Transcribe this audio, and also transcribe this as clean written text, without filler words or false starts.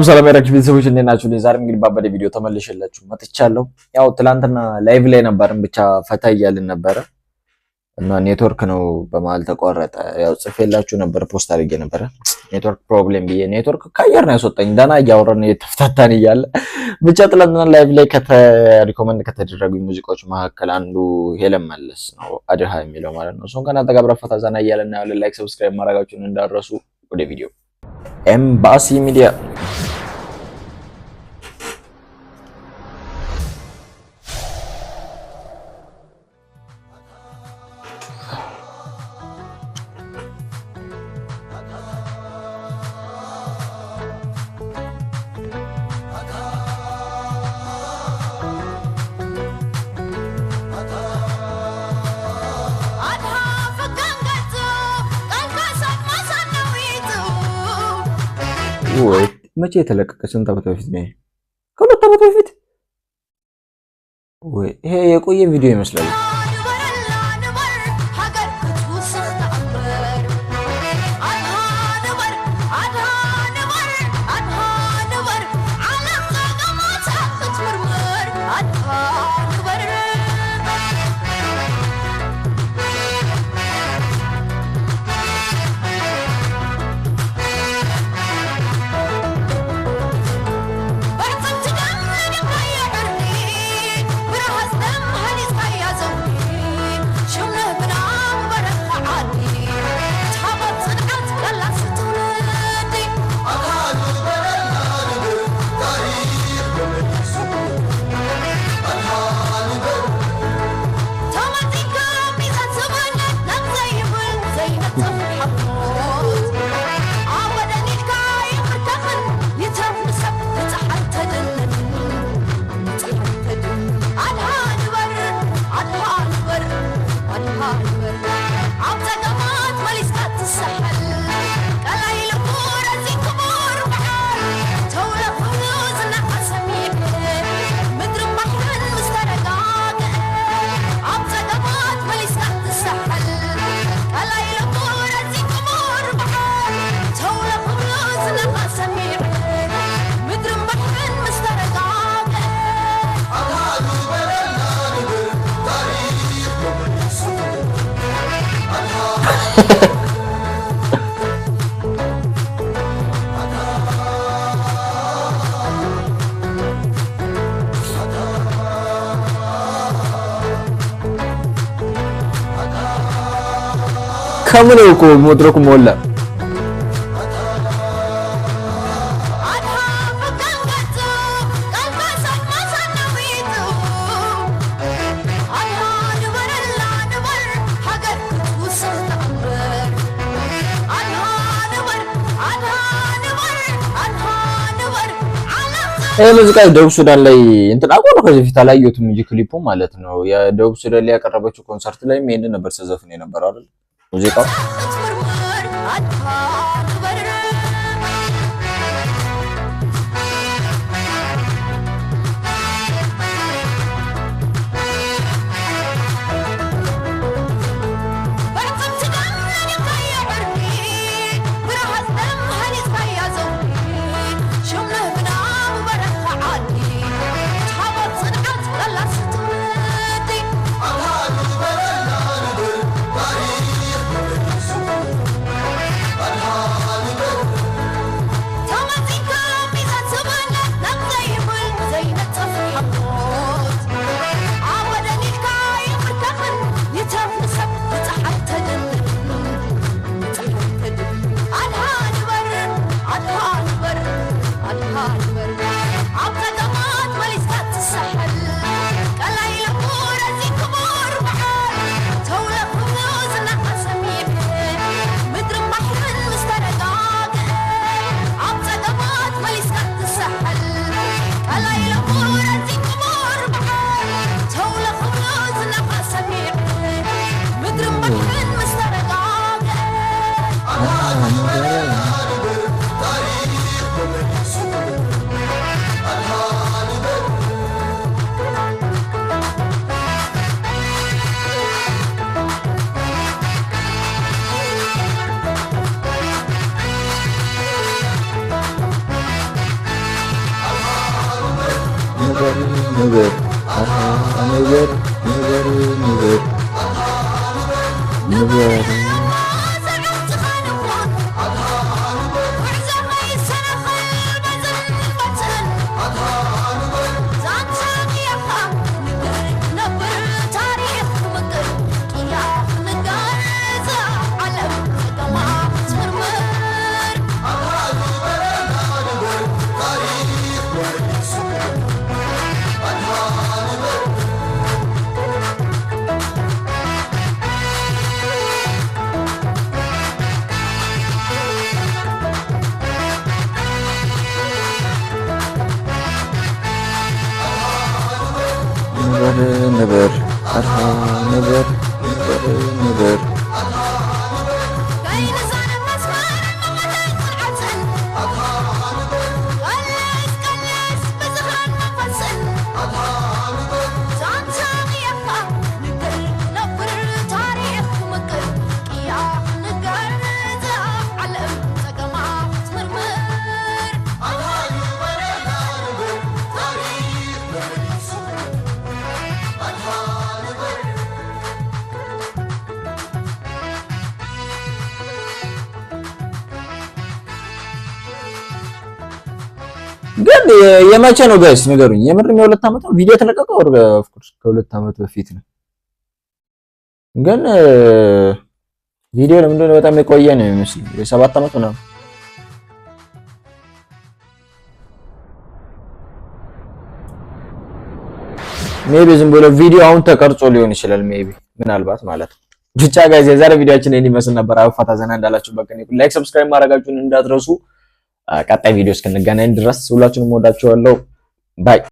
ሰላም ያራችሁ ቤተሰቦች እንዴት ናችሁ? ዛሬ እንግዲህ ባበደ ቪዲዮ ተመልሼላችሁ መጥቻለሁ። ያው ትላንትና live ላይ ነበርን፣ ብቻ ፈታ እያልን ነበረ እና ኔትወርክ ነው በመሀል ተቋረጠ። ያው ጽፌላችሁ ነበር፣ post አድርጌ ነበረ network problem ብዬ ኔትወርክ ከአየር ነው ያስወጣኝ። ደህና እያወራን እየተፍታታን እያለ ብቻ ትላንትና live ላይ recommend ከተደረጉ ሙዚቃዎች መካከል አንዱ ሄለን መለስ ነው፣ አድሃ የሚለው ማለት ነው። እሱን ከእናንተ ጋር አብረን ፈታ ዘና እያልን እናያለን። Like subscribe ማድረጋችሁን እንዳትረሱ። ወደ ቪዲዮ። ኤምባሲ ሚዲያ። ወይ መቼ የተለቀቀ? ስንት ዓመት በፊት ነው? ከ2 ዓመት በፊት ወይ ይሄ የቆየ ቪዲዮ ይመስላል። ከምን እኮ መድረኩ ሞላ። ይሄ ሙዚቃ ደቡብ ሱዳን ላይ እንትን አውቀዋለሁ። ከዚህ በፊት አላየሁትም እንጂ ክሊፑ ማለት ነው። የደቡብ ሱዳን ላይ ያቀረበችው ኮንሰርት ላይ ይሄንን ነበር ስትዘፍን የነበረው አይደል? ሙዚቃው። ንበር ንበር ኣርሃ ንበር ንበር ንበር ንበር። ንበር ንበር ኣርሃ ንበር ንበር ንበር። ግን የመቼ ነው guys ንገሩኝ። የምርም የ2 ዓመት ነው ቪዲዮ የተለቀቀው? Of course ከ2 ዓመት በፊት ነው። ግን ቪዲዮ ለምንድን ነው በጣም የቆየ ነው የሚመስለው? የ7 ዓመት ምናምን። Maybe ዝም ብሎ ቪዲዮ አሁን ተቀርጾ ሊሆን ይችላል። Maybe ምናልባት ማለት ነው። ብቻ guys የዛሬ ቪዲዮአችን ይህን ይመስል ነበር። አዎ ፈታ ዘና እንዳላችሁ በቃ like፣ subscribe ማድረጋችሁን እንዳትረሱ። ቀጣይ ቪዲዮ እስክንገናኝ ድረስ ሁላችሁንም ወዳችኋለሁ። Bye.